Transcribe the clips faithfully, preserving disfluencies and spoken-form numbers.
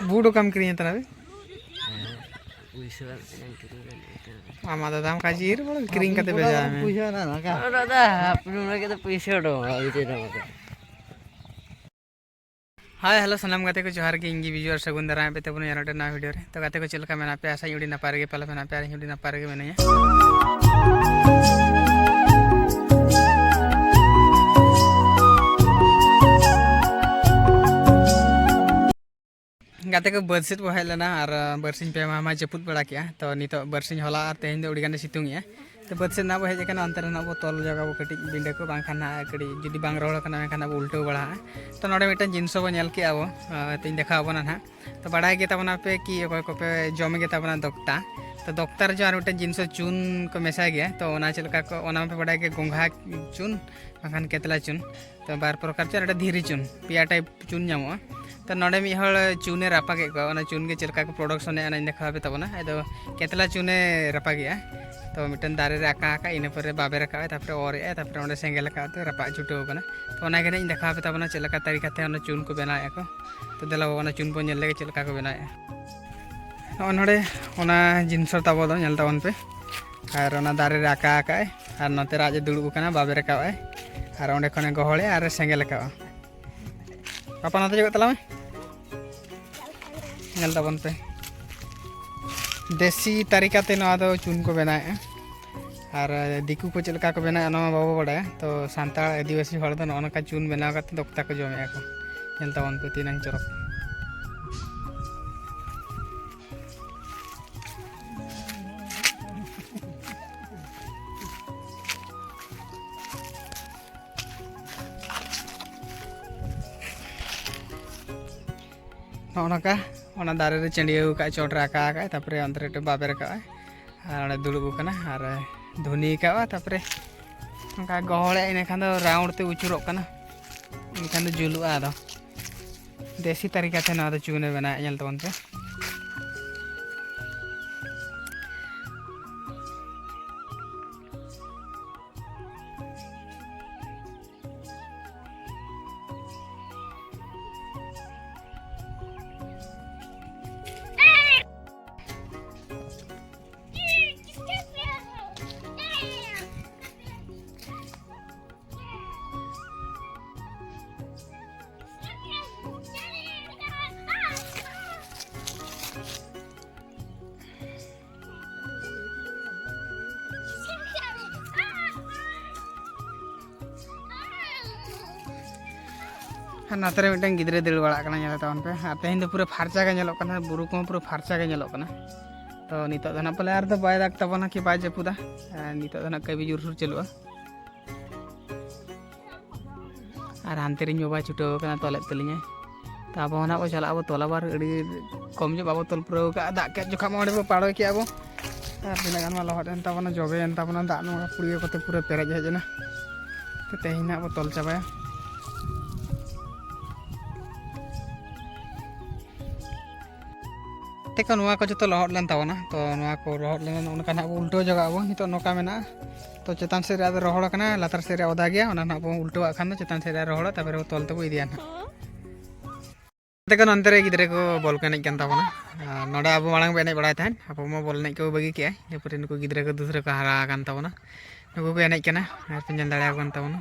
ᱵᱩᱴ ᱚᱠᱟᱢ ᱠᱤᱨᱤᱧ ᱦᱟᱛᱟᱲᱟ ᱵᱮ? ᱯᱩᱭᱥᱟᱹ ᱵᱟᱝ ᱛᱟᱦᱮᱸ ᱞᱮᱱ ᱠᱤᱨᱤᱧ ᱵᱟᱝ ᱦᱟᱛᱟᱲᱟ᱾ ᱟᱢᱟᱜ ᱫᱟᱫᱟᱢ ᱠᱟᱡᱤᱨ ᱵᱚᱞᱮ ᱠᱤᱨᱤᱧ ᱠᱟᱛᱮ ᱵᱷᱮᱡᱟ ᱢᱮ᱾ ᱯᱩᱭᱥᱟᱹ ᱚᱱᱟ ᱱᱚᱝᱠᱟ᱾ ᱚᱱᱟ ᱫᱚ ᱦᱟᱯ ᱱᱚᱰᱮ ᱠᱟᱛᱮ ᱯᱩᱭᱥᱟᱹ ᱩᱰᱩᱠᱚᱜᱼᱟ, ᱵᱩᱡᱷᱟᱹᱣ ᱫᱟᱢ ᱥᱮ? ᱦᱟᱭ, ᱦᱮᱞᱳ, ᱥᱟᱱᱟᱢ ᱜᱟᱛᱮ ᱠᱚ ᱡᱚᱦᱟᱨ ᱜᱮ, ᱤᱧ ᱜᱮ ᱵᱤᱡᱩ ᱟᱨ ᱥᱟᱹᱜᱩᱱ ᱫᱟᱨᱟᱢ ᱯᱮ ᱛᱟᱵᱚᱱᱟ ᱟᱨ ᱢᱤᱫᱴᱮᱱ ᱱᱟᱣᱟ ᱵᱷᱤᱰᱤᱭᱳ ᱨᱮ᱾ ᱛᱚ ᱜᱟᱛᱮ ᱠᱚ ᱪᱮᱫ ᱞᱮᱠᱟ ᱢᱮᱱᱟᱜ ᱯᱮᱭᱟ? ᱟᱥᱟᱧ ᱟᱹᱰᱤ ᱱᱟᱯᱟᱭ ᱨᱮᱜᱮ ᱯᱟᱞᱮ ᱢᱮᱱᱟᱜ ᱯᱮᱭᱟ ᱟᱨ ᱤᱧ ᱦᱚᱸ ᱟᱹᱰᱤ ᱱᱟᱯᱟᱭ ᱨᱮᱜᱮ ᱢᱤᱱᱟᱹᱧᱟ᱾ ᱜᱟᱛᱮ ᱠᱚ ᱵᱟᱹᱫᱽ ᱥᱮᱫ ᱵᱚ ᱦᱮᱡ ᱞᱮᱱᱟ ᱟᱨ, ᱟᱸ, ᱵᱟᱨᱥᱤᱧ ᱯᱮ ᱢᱟᱦᱟ ᱢᱟ ᱡᱟᱹᱯᱩᱫ ᱵᱟᱲᱟ ᱠᱮᱜᱼᱟ᱾ ᱛᱚ ᱱᱤᱛᱚᱜ ᱵᱟᱨᱥᱤᱧ ᱦᱚᱞᱟ ᱟᱨ ᱛᱮᱦᱮᱧ ᱫᱚ ᱟᱹᱰᱤ ᱜᱟᱱᱮ ᱥᱤᱛᱩᱝ ᱮᱜᱼᱟ᱾ ᱛᱚ ᱵᱟᱹᱫᱽ ᱥᱮᱫ ᱱᱟᱜ ᱵᱚ ᱦᱮᱡ ᱟᱠᱟᱱᱟ, ᱚᱱᱛᱮ ᱨᱮ ᱱᱟᱜ ᱵᱚ ᱛᱚᱞ ᱡᱟᱭᱜᱟ ᱵᱚ ᱠᱟᱹᱴᱤᱡ ᱵᱤᱸᱰᱟᱹ ᱠᱚ, ᱵᱟᱝᱠᱷᱟᱱ ᱱᱟᱜ ᱠᱟᱹᱴᱤᱡ ᱡᱩᱫᱤ ᱵᱟᱝ ᱨᱚᱦᱚᱲ ᱠᱟᱱᱟ ᱢᱮᱱᱠᱷᱟᱱ ᱟᱵᱚ ᱩᱞᱴᱟᱹᱣ ᱵᱟᱲᱟᱜᱼᱟ᱾ ᱛᱚ ᱱᱚᱰᱮ ᱢᱤᱫᱴᱮᱱ ᱡᱤᱱᱤᱥ ᱵᱚ ᱧᱮᱞ ᱠᱮᱜᱼᱟ ᱵᱚ, ᱟᱸ, ᱛᱚᱧ ᱫᱮᱠᱷᱟᱣ ᱟᱵᱚᱱᱟ ᱱᱟᱜ᱾ ᱛᱚ ᱵᱟᱲᱟᱭ ᱜᱮ ᱛᱟᱵᱚᱱᱟ ᱯᱮ ᱠᱤ ᱚᱠᱚᱭ ᱠᱚᱯᱮ ᱡᱚᱢ ᱜᱮ ᱛᱟᱵᱚᱱᱟ ᱫᱚᱠᱛᱟ᱾ ᱛᱚ ᱫᱚᱠᱛᱟ ᱨᱮ ᱡᱚ ᱟᱨ ᱢᱤᱫᱴᱮᱱ ᱡᱤᱱᱤᱥ ᱪᱩᱱ ᱠᱚ ᱢᱮᱥᱟᱭ ᱜᱮᱭᱟ᱾ ᱛᱚ ᱚᱱᱟ ᱪᱮᱫ ᱞᱮᱠᱟ ᱠᱚ, ᱚᱱᱟ ᱢᱟᱯᱮ ᱵᱟᱲᱟᱭ ᱜᱮ, ᱜᱚᱸᱜᱷᱟ ᱪᱩᱱ ᱵᱟᱝᱠᱷᱟᱱ ᱠᱮᱛᱞᱟ ᱪᱩᱱ᱾ ᱛᱚ ᱵᱟᱨ ᱯᱨᱚᱠᱟᱨ ᱪᱩᱱ, ᱟᱨ ᱢᱤᱫᱴᱮᱱ ᱫᱷᱤᱨᱤ ᱪᱩᱱ, ᱯᱮᱭᱟ ᱴᱟᱭᱤᱯ ᱪᱩᱱ ᱧᱟᱢᱚᱜᱼᱟ᱾ ᱛᱚ ᱱᱚᱰᱮ ᱢᱤᱫ ᱦᱚᱲ ᱪᱩᱱᱮ ᱨᱟᱯᱟᱜᱮᱫ ᱠᱚᱣᱟ, ᱚᱱᱟ ᱪᱩᱱ ᱜᱮ ᱪᱮᱫ ᱞᱮᱠᱟ ᱠᱚ ᱯᱨᱚᱰᱟᱠᱥᱚᱱᱮᱫᱼᱟ ᱚᱱᱟᱧ ᱫᱮᱠᱷᱟᱣ ᱟᱯᱮ ᱛᱟᱵᱚᱱᱟ᱾ ᱟᱫᱚ ᱠᱮᱛᱞᱟ ᱪᱩᱱᱮ ᱨᱟᱯᱟᱜᱮᱜᱼᱟ᱾ ᱛᱚ ᱢᱤᱫᱴᱮᱱ ᱫᱟᱨᱮ ᱨᱮ ᱟᱠᱟ ᱟᱠᱟᱫ, ᱤᱱᱟᱹ ᱯᱚᱨᱮ ᱵᱟᱵᱮᱨ ᱟᱠᱟᱫ, ᱛᱟᱨᱯᱚᱨᱮ ᱚᱨᱮᱫᱼᱟᱭ, ᱛᱟᱨᱯᱚᱨᱮ ᱚᱸᱰᱮ ᱥᱮᱸᱜᱮᱞ ᱟᱠᱟᱫ ᱛᱮ ᱨᱟᱯᱟᱜ ᱪᱷᱩᱴᱟᱹᱣ ᱟᱠᱟᱱᱟ᱾ ᱛᱚ ᱚᱱᱟ ᱜᱮ ᱱᱟᱜ ᱤᱧ ᱫᱮᱠᱷᱟᱣ ᱟᱯᱮ ᱛᱟᱵᱚᱱᱟ ᱪᱮᱫ ᱞᱮᱠᱟ ᱛᱟᱹᱨᱤᱠᱟᱛᱮ ᱚᱱᱟ ᱪᱩᱱ ᱠᱚ ᱵᱮᱱᱟᱣᱮᱫᱼᱟ ᱠᱚ᱾ ᱛᱚ ᱫᱮᱞᱟ ᱵᱟᱵᱟ, ᱚᱱᱟ ᱪᱩᱱ ᱵᱚᱱ ᱧᱮᱞ ᱞᱮᱜᱮ ᱪᱮᱫ ᱞᱮᱠᱟ ᱠᱚ ᱵᱮᱱᱟᱣᱮᱫᱼᱟ᱾ ᱱᱚᱜᱼᱚᱭ ᱱᱚᱰᱮ ᱚᱱᱟ ᱡᱤᱱᱤᱥ ᱛᱟᱵᱚ ᱫᱚ ᱧᱮᱞ ᱛᱟᱵᱚᱱ ᱯᱮ᱾ ᱟᱨ ᱚᱱᱟ ᱫᱟᱨᱮ ᱨᱮ ᱟᱠᱟ ᱟᱠᱟᱫ ᱟᱭ, ᱟᱨ ᱱᱚᱛᱮ ᱨᱮ ᱟᱡ ᱮ ᱫᱩᱲᱩᱵ ᱟᱠᱟᱱᱟ, ᱵᱟᱵᱮᱨ ᱟᱠᱟᱫ ᱟᱭ, ᱟᱨ ᱚᱸᱰᱮ ᱠᱷᱚᱱᱮ ᱜᱚᱦᱚᱲᱮᱜᱼᱟ ᱟᱨ ᱮ ᱥᱮᱸᱜᱮᱞ ᱟᱠᱟᱫᱼᱟ᱾ ᱯᱟᱯᱟ, ᱱᱚᱛᱮ ᱡᱚᱠᱚᱜ ᱛᱟᱞᱟᱝ ᱢᱮ᱾ ᱧᱮᱞ ᱛᱟᱵᱚᱱ ᱯᱮ, ᱫᱮᱥᱤ ᱛᱟᱹᱨᱤᱠᱟᱛᱮ ᱱᱚᱣᱟ ᱫᱚ ᱪᱩᱱ ᱠᱚ ᱵᱮᱱᱟᱣᱮᱫᱼᱟ᱾ ᱟᱨ ᱫᱤᱠᱩ ᱠᱚ ᱪᱮᱫ ᱞᱮᱠᱟ ᱠᱚ ᱵᱮᱱᱟᱣᱮᱫᱼᱟ, ᱱᱚᱣᱟ ᱵᱟᱵᱚ ᱵᱟᱰᱟᱭᱟ᱾ ᱛᱚ ᱥᱟᱱᱛᱟᱲ ᱟᱹᱫᱤᱵᱟᱹᱥᱤ ᱦᱚᱲ ᱫᱚ ᱱᱚᱜᱼᱚ ᱱᱚᱝᱠᱟ ᱪᱩᱱ ᱵᱮᱱᱟᱣ ᱠᱟᱛᱮ ᱫᱚᱠᱛᱟ ᱠᱚ ᱡᱚᱢᱮᱫᱼᱟ ᱠᱚ᱾ ᱧᱮᱞ ᱛᱟᱵᱚᱱ ᱯᱮ ᱛᱤᱱᱟᱹᱝ ᱪᱚᱨᱚᱠ᱾ ᱱᱚᱜᱼᱚ ᱱᱚᱝᱠᱟ ᱚᱱᱟ ᱫᱟᱨᱮ ᱨᱮ ᱪᱟᱹᱰᱭᱟᱹᱣ ᱟᱠᱟᱫ, ᱪᱚᱴ ᱨᱮ ᱟᱠᱟ ᱟᱠᱟᱫ, ᱛᱟᱨᱯᱚᱨᱮ ᱚᱱᱛᱮ ᱨᱮ ᱵᱟᱵᱮᱨ ᱟᱠᱟᱫ ᱟᱭ ᱟᱨ ᱚᱸᱰᱮ ᱫᱩᱲᱩᱵ ᱟᱠᱟᱱᱟ ᱟᱨ ᱫᱷᱩᱱᱤ ᱟᱠᱟᱫᱼᱟ᱾ ᱛᱟᱨᱯᱚᱨᱮ ᱱᱚᱝᱠᱟ ᱜᱚᱦᱚᱲᱮᱫᱼᱟ, ᱤᱱᱟᱹ ᱠᱷᱟᱱ ᱫᱚ ᱨᱟᱣᱩᱱᱰ ᱛᱮ ᱩᱪᱩᱨᱚᱜ ᱠᱟᱱᱟ, ᱤᱱᱟᱹ ᱠᱷᱟᱱ ᱫᱚ ᱡᱩᱞᱩᱜᱼᱟ᱾ ᱟᱫᱚ ᱫᱮᱥᱤ ᱛᱟᱹᱨᱤᱠᱟ ᱛᱮ ᱱᱚᱣᱟ ᱫᱚ ᱪᱩᱱᱮ ᱵᱮᱱᱟᱣᱮᱫ, ᱧᱮᱞ ᱛᱟᱵᱚᱱ ᱯᱮ᱾ ᱟᱨ ᱱᱟᱛᱮ ᱨᱮ ᱢᱤᱫᱴᱟᱝ ᱜᱤᱫᱽᱨᱟᱹ ᱫᱟᱹᱲ ᱵᱟᱲᱟᱜ ᱠᱟᱱᱟ, ᱧᱮᱞ ᱛᱟᱵᱚᱱ ᱯᱮ᱾ ᱟᱨ ᱛᱮᱦᱮᱧ ᱫᱚ ᱯᱩᱨᱟᱹ ᱯᱷᱟᱨᱪᱟ ᱜᱮ ᱧᱮᱞᱚᱜ ᱠᱟᱱᱟ, ᱵᱩᱨᱩ ᱠᱚᱦᱚᱸ ᱯᱩᱨᱟᱹ ᱯᱷᱟᱨᱪᱟ ᱜᱮ ᱧᱮᱞᱚᱜ ᱠᱟᱱᱟ᱾ ᱛᱚ ᱱᱤᱛᱚᱜ ᱫᱚ ᱱᱟᱜ ᱯᱟᱞᱮ ᱟᱨ ᱫᱚ ᱵᱟᱭ ᱫᱟᱜᱽ ᱛᱟᱵᱚᱱᱟ ᱠᱤ ᱵᱟᱭ ᱡᱟᱹᱯᱩᱫᱟ᱾ ᱟᱨ ᱱᱤᱛᱚᱜ ᱫᱚ ᱱᱟᱜ ᱠᱟᱹᱢᱤ ᱡᱳᱨᱥᱳᱨ ᱪᱟᱹᱞᱩᱜᱼᱟ᱾ ᱟᱨ ᱦᱟᱱᱛᱮ ᱨᱤᱧ ᱵᱟᱵᱟ ᱪᱷᱩᱴᱟᱹᱣ ᱟᱠᱟᱱᱟ, ᱛᱚᱞᱮᱫ ᱛᱟᱹᱞᱤᱧᱟᱭ᱾ ᱛᱚ ᱟᱵᱚ ᱦᱚᱸ ᱱᱟᱜ ᱵᱚ ᱪᱟᱞᱟᱜ ᱟᱵᱚ ᱛᱚᱞ, ᱟᱵᱟᱨ ᱟᱹᱰᱤ ᱠᱚᱢ ᱧᱚᱜ ᱵᱟᱵᱚ ᱛᱚᱞ ᱯᱩᱨᱟᱹᱣ ᱟᱠᱟᱫᱼᱟ᱾ ᱫᱟᱜ ᱠᱮᱫ ᱡᱚᱠᱷᱟ ᱢᱟ ᱚᱸᱰᱮ ᱵᱚ ᱯᱟᱲᱚᱭ ᱠᱮᱫᱼᱟ ᱵᱚ, ᱟᱨ ᱛᱤᱱᱟᱹᱜ ᱜᱟᱱ ᱢᱟ ᱞᱚᱦᱚᱫ ᱮᱱ ᱛᱟᱵᱚᱱᱟ, ᱡᱚᱵᱮ ᱮᱱ ᱛᱟᱵᱚᱱᱟ, ᱫᱟᱜ ᱱᱚᱣᱟ ᱯᱩᱲᱤᱭᱟᱹ ᱠᱚᱛᱮ ᱯᱩᱨᱟᱹ ᱯᱮᱨᱮᱡ ᱦᱮᱡ ᱮᱱᱟ᱾ ᱛᱚ ᱛᱮᱦᱮᱧ ᱱᱟᱜ ᱵᱚ ᱛᱚᱞ ᱪᱟᱵᱟᱭᱟ᱾ ᱛᱮᱠᱚ ᱱᱚᱣᱟ ᱠᱚ ᱡᱚᱛᱚ ᱞᱚᱦᱚᱫ ᱞᱮᱱ ᱛᱟᱵᱚᱱᱟ᱾ ᱛᱚ ᱱᱚᱣᱟ ᱠᱚ ᱞᱚᱦᱚᱫ ᱞᱮᱱᱟ, ᱱᱚᱜᱼᱚ ᱱᱚᱝᱠᱟ ᱱᱟᱜ ᱵᱚ ᱩᱞᱴᱟᱹᱣ ᱡᱚᱜᱟᱜ ᱟᱵᱚ᱾ ᱱᱤᱛᱚᱜ ᱱᱚᱝᱠᱟ ᱢᱮᱱᱟᱜᱼᱟ᱾ ᱛᱚ ᱪᱮᱛᱟᱱ ᱥᱮᱫ ᱨᱮ ᱟᱫᱚ ᱨᱚᱦᱚᱲ ᱟᱠᱟᱱᱟ, ᱞᱟᱛᱟᱨ ᱥᱮᱫ ᱨᱮ ᱚᱫᱟ ᱜᱮᱭᱟ, ᱚᱱᱟ ᱱᱟᱜ ᱵᱚ ᱩᱞᱴᱟᱹᱣᱟᱜ ᱠᱷᱟᱱ ᱫᱚ ᱪᱮᱛᱟᱱ ᱥᱮᱫ ᱨᱮ ᱨᱚᱦᱚᱲᱟ, ᱛᱟᱨᱯᱚᱨᱮ ᱵᱚ ᱛᱚᱞ ᱛᱮᱵᱚ ᱤᱫᱤᱭᱟ ᱱᱟᱜ᱾ ᱛᱮᱠᱚ ᱱᱚᱱᱛᱮ ᱨᱮ ᱜᱤᱫᱽᱨᱟᱹ ᱠᱚ ᱵᱚᱞ ᱠᱚ ᱮᱱᱮᱡ ᱠᱟᱱ ᱛᱟᱵᱚᱱᱟ᱾ ᱟᱨ ᱱᱚᱰᱮ ᱟᱵᱚ ᱢᱟᱲᱟᱝ ᱵᱚ ᱮᱱᱮᱡ ᱵᱟᱲᱟᱭ ᱛᱟᱦᱮᱸᱫ, ᱟᱵᱚ ᱢᱟ ᱵᱚᱞ ᱮᱱᱮᱡ ᱠᱚ ᱵᱟᱹᱜᱤ ᱠᱮᱜᱼᱟ᱾ ᱤᱱᱟᱹ ᱯᱚᱨᱮ ᱱᱩᱠᱩ ᱜᱤᱫᱽᱨᱟᱹ ᱠᱚ ᱫᱩᱥᱨᱟᱹ ᱠᱚ ᱦᱟᱨᱟ ᱟᱠᱟᱱ ᱛᱟᱵᱚᱱᱟ, ᱱᱩᱠᱩ ᱠᱚ ᱮᱱᱮᱡ ᱠᱟᱱᱟ, ᱟᱨ ᱯᱮ ᱧᱮᱞ ᱫᱟᱲᱮᱭᱟᱠᱚ ᱠᱟᱱ ᱛᱟᱵᱚᱱᱟ᱾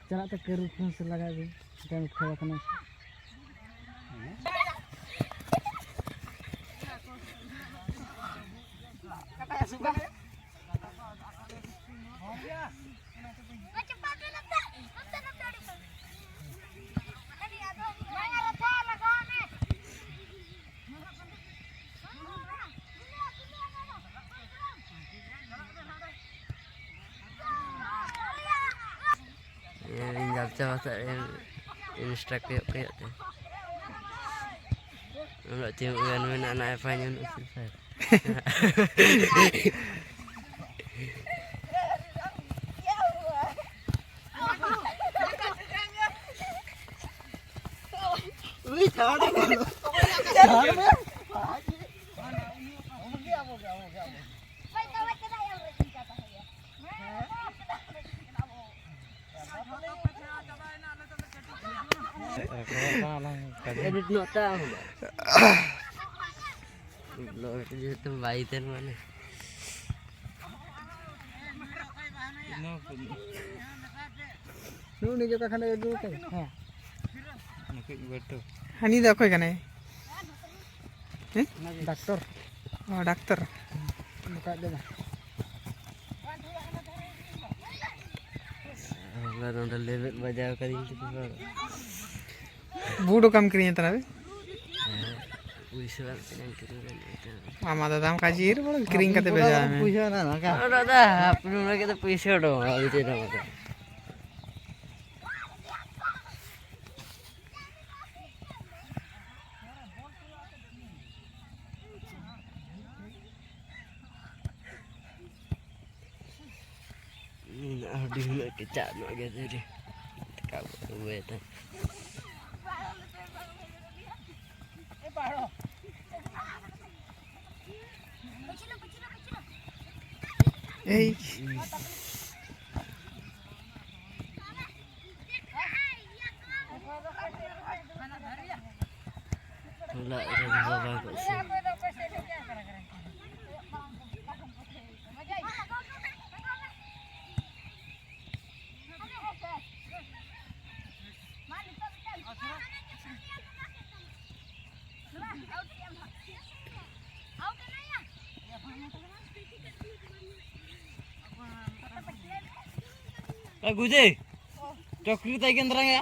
ᱪᱟᱞᱟᱜ ᱛᱮ ᱠᱟᱹᱨᱩ ᱯᱷᱳᱱ ᱥᱮ ᱞᱟᱜᱟᱭ ᱵᱤᱱ, ᱪᱮᱠᱟ ᱢᱤᱫ ᱠᱷᱟᱣᱟ ᱠᱟᱱᱟ᱾ ᱤᱧ ᱜᱟᱞᱪᱟ ᱵᱷᱟᱥᱟ ᱤᱱᱥᱴᱟ ᱠᱚᱭᱚᱜ ᱠᱚᱭᱚᱜ ᱛᱮ᱾ ᱩᱱᱟᱹᱜ ᱪᱮᱫ ᱜᱟᱱ ᱢᱮᱱᱟᱜᱼᱟ, ᱱᱟᱭ ᱯᱷᱟᱭ ᱧᱩ ᱯᱷᱨᱤ ᱯᱷᱟᱭᱟᱨ᱾ ᱵᱞᱚᱜ ᱡᱮᱦᱮᱛᱩ ᱵᱟᱭ ᱛᱟᱦᱮᱱ ᱢᱟᱱᱮ᱾ ᱱᱩᱜᱼᱩ ᱱᱤᱡᱮ ᱚᱠᱟ ᱠᱷᱚᱱᱮ ᱟᱹᱜᱩ ᱟᱠᱟᱫᱟ? ᱦᱮᱸ᱾ ᱱᱩᱠᱩ ᱵᱟᱹᱴᱩ᱾ ᱦᱟᱹᱱᱤ ᱫᱚ ᱚᱠᱚᱭ ᱠᱟᱱᱟᱭ? ᱦᱮᱸ? ᱰᱟᱠᱛᱚᱨ᱾ ᱚ, ᱰᱟᱠᱛᱚᱨ᱾ ᱵᱟᱠᱷᱟᱡ ᱫᱚ ᱵᱟᱝ᱾ ᱦᱚᱞᱟ ᱱᱚᱰᱮ ᱞᱮᱵᱮᱫ ᱵᱟᱡᱟᱣ ᱠᱟᱫᱤᱧ ᱛᱮᱠᱚ ᱦᱚᱲ᱾ ᱵᱩᱴ ᱚᱠᱟᱢ ᱠᱤᱨᱤᱧ ᱦᱟᱛᱟᱲᱟ ᱵᱮ? ᱦᱮᱸ, ᱯᱩᱭᱥᱟᱹ ᱵᱟᱝ ᱛᱤᱧᱟ ᱠᱤᱨᱤᱧ ᱫᱟᱲᱮᱭᱟᱜ ᱠᱟᱱᱟ᱾ ᱟᱢᱟᱜ ᱫᱟᱫᱟᱢ ᱠᱟᱡᱤᱨ ᱵᱚᱞᱮ ᱠᱤᱨᱤᱧ ᱠᱟᱛᱮ ᱵᱷᱮᱡᱟ ᱢᱮ᱾ ᱯᱩᱭᱥᱟᱹ ᱢᱮᱱᱟᱜᱼᱟ, ᱱᱚᱝᱠᱟ᱾ ᱚ, ᱫᱟᱫᱟ, ᱟᱯᱱᱟᱨ ᱞᱟᱹᱜᱤᱫ ᱫᱚ ᱯᱩᱭᱥᱟᱹ ᱩᱰᱩᱠᱚᱜᱼᱟ, ᱵᱩᱡᱷᱟᱹᱣ ᱫᱟᱢ ᱥᱮ? ᱢᱮᱱᱟᱜᱼᱟ, ᱦᱩᱰᱤᱧ ᱧᱚᱜ ᱠᱮᱪᱟᱜ ᱧᱚᱜ ᱜᱮᱭᱟ ᱫᱷᱤᱨᱤ᱾ ᱨᱟᱠᱟᱵ ᱟᱹᱜᱩᱭᱮᱫᱟ᱾ ᱮᱭ᱾ ᱚᱲᱟᱜ ᱨᱮᱱ ᱵᱟᱵᱟ ᱠᱚ ᱥᱮ᱾ ᱮ ᱜᱩᱡᱮ, ᱪᱚᱠᱨᱤ ᱛᱟᱭ ᱠᱮᱱᱫᱨᱟ ᱜᱮ᱾